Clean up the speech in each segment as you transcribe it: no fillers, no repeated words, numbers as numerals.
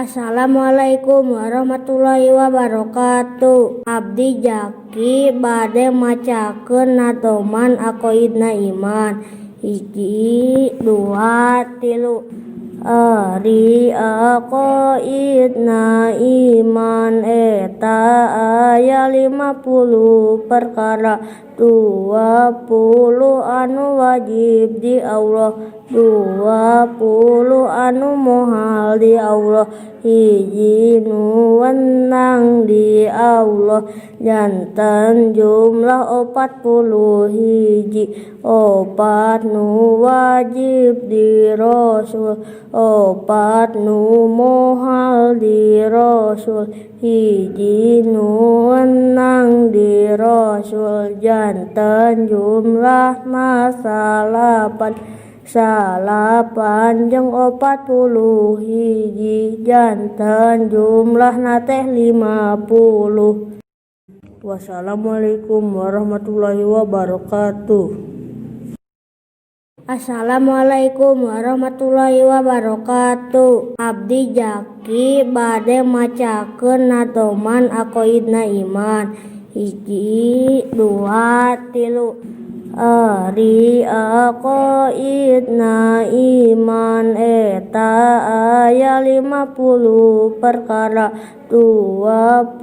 Assalamualaikum warahmatullahi wabarakatuh. Abdi Jaki bade macakeun nadoman aqoidna iman. Hiji, dua, tilu. Ari aqoidna iman eta aya 50 perkara, 20 anu wajib di Allah, 20 anu mohal di Allah, 1 nu wenang di Allah, janten jumlah 41. 4 nu wajib di Rasul, 4 nu mohal di Rasul, 1 nu wenang di Rasul, janten jumlahna 9. 9 jeung 41 janten jumlahna teh 50. Wassalamualaikum warahmatullahi wabarakatuh. Assalamualaikum warahmatullahi wabarakatuh. Abdi Jaki bade macakeun nadoman aqoidna iman. Hiji, dua, tilu. Ari aqoidna iman eta aya 50 perkara, 20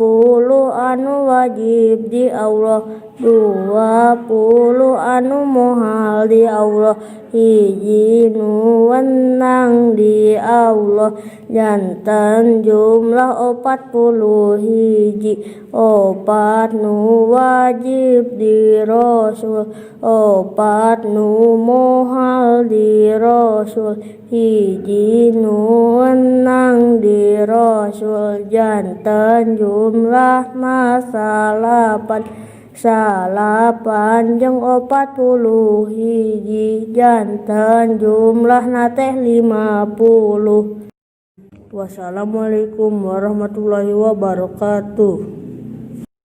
anu wajib di Allah, 20 anu mohal di Allah, 1 nu wenang di Allah, janten jumlah 41. 4 nu wajib di Rasul, 4 nu mohal di Rasul, 1 nu wenang di Rasul, janten jumlahna 9. 9 jeung 41 janten jumlahna teh 50. Wassalamualaikum warahmatullahi wabarakatuh.